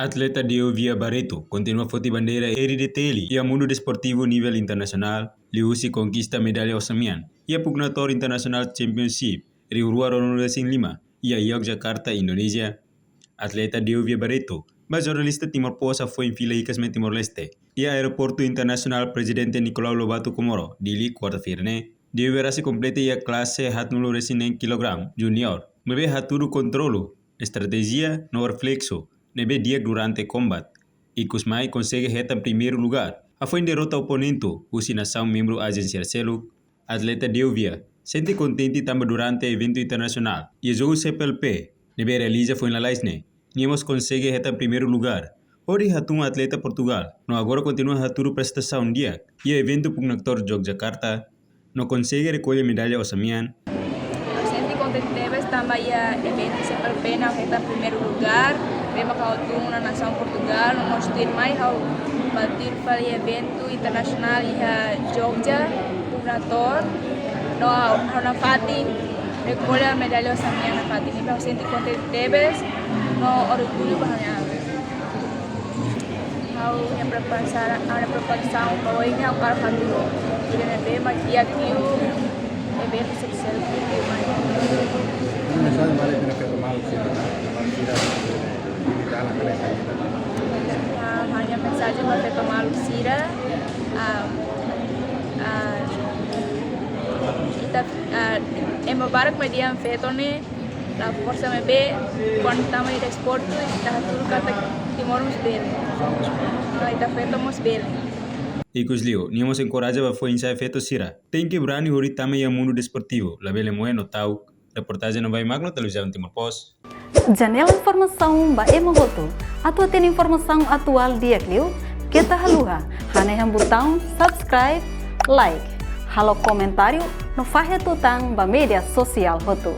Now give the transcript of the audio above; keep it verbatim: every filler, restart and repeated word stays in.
Atleta Deovia Barreto kontinua foti bandeira R D T L iha mundu desportivu nivel internasionál, liuhusi konkista medalla osan-mean iha Pugnator International Championship rihun rua ruanulu-resin-lima iha Yogyakarta, Indonézia. Atleta Deovia Barreto ba jornalista Timor Post hafoin fila hikas mai Timor-Leste iha Aeroportu Internasionál Prezidente Nicolau Lobato Comoro, Dili, kuarta-feira ne'e. Deovia rasik kompleta iha klase haatnulu-resin-neen kilogramu junior, maibé hatudu kontrolu, estratéjia no refleksu ne'ebé di'ak durante kombat. Ikus mai konsege hetan primeiru lugár hafoin derrota oponente husi nasaun membru ajénsia seluk. Atleta Deovia sente kontente tanba durante eventu internasionál iha Jogu C P L P ne'ebé realiza foin lalais ne'e, nia mós konsege hetan primeiru lugár hodi hatún atleta Portugál, no agora kontinua hatudu prestasaun di'ak iha eventu Pugnator Yogyakarta, no konsege rekolla medalla osan-mean. Ha'u sente kontente tebes tanba iha eventu C P L P ne'e ha'u hetan primeiru lugár, ne'ebé mak ha'u hatún ona nasaun Portugál, no mós tuirmai ha'u bá tuir fali eventu internasionál iha Jogja, Pugnator, no ha'u, ha'u nafatin rekolla medalla osan-mean nafatin. Ne'ebé ha'u sente kontente tebes, no orgullu ba ha'u-nia an. Ha'u-nia preparasaun, ha'u-nia preparasaun ba oin ne'e ha'u hakarak hatudu ida ne'ebé mak di'ak liu, ne'ebé sukses liu mai. Mensajen ba ita-nia feto maluk sira, maluk sira, ita-nia feto sira. Ah, ha'u-nia mensajen ba feto maluk sira, ah, ah, ita, ah, ema barak mak dehan feto ne'e la forsa, maibé kuandu tama iha desportu, ita hatudu katak Timor mós bele. No ita feto mós bele. Ikusliu, nia mós enkoraja ba foin-sa'e feto sira tenke brani hodi tama iha mundu desportivu, labele moe no ta'uk. Reportajen Novai Magno, Televizaun Timor Post. Janela informasaun ba ema hotu. Atu hatene informasaun atuál di'ak liu, keta haluha hanehan butaun subscribe, like, halo komentáriu no fahe tutan ba média sosiál hotu.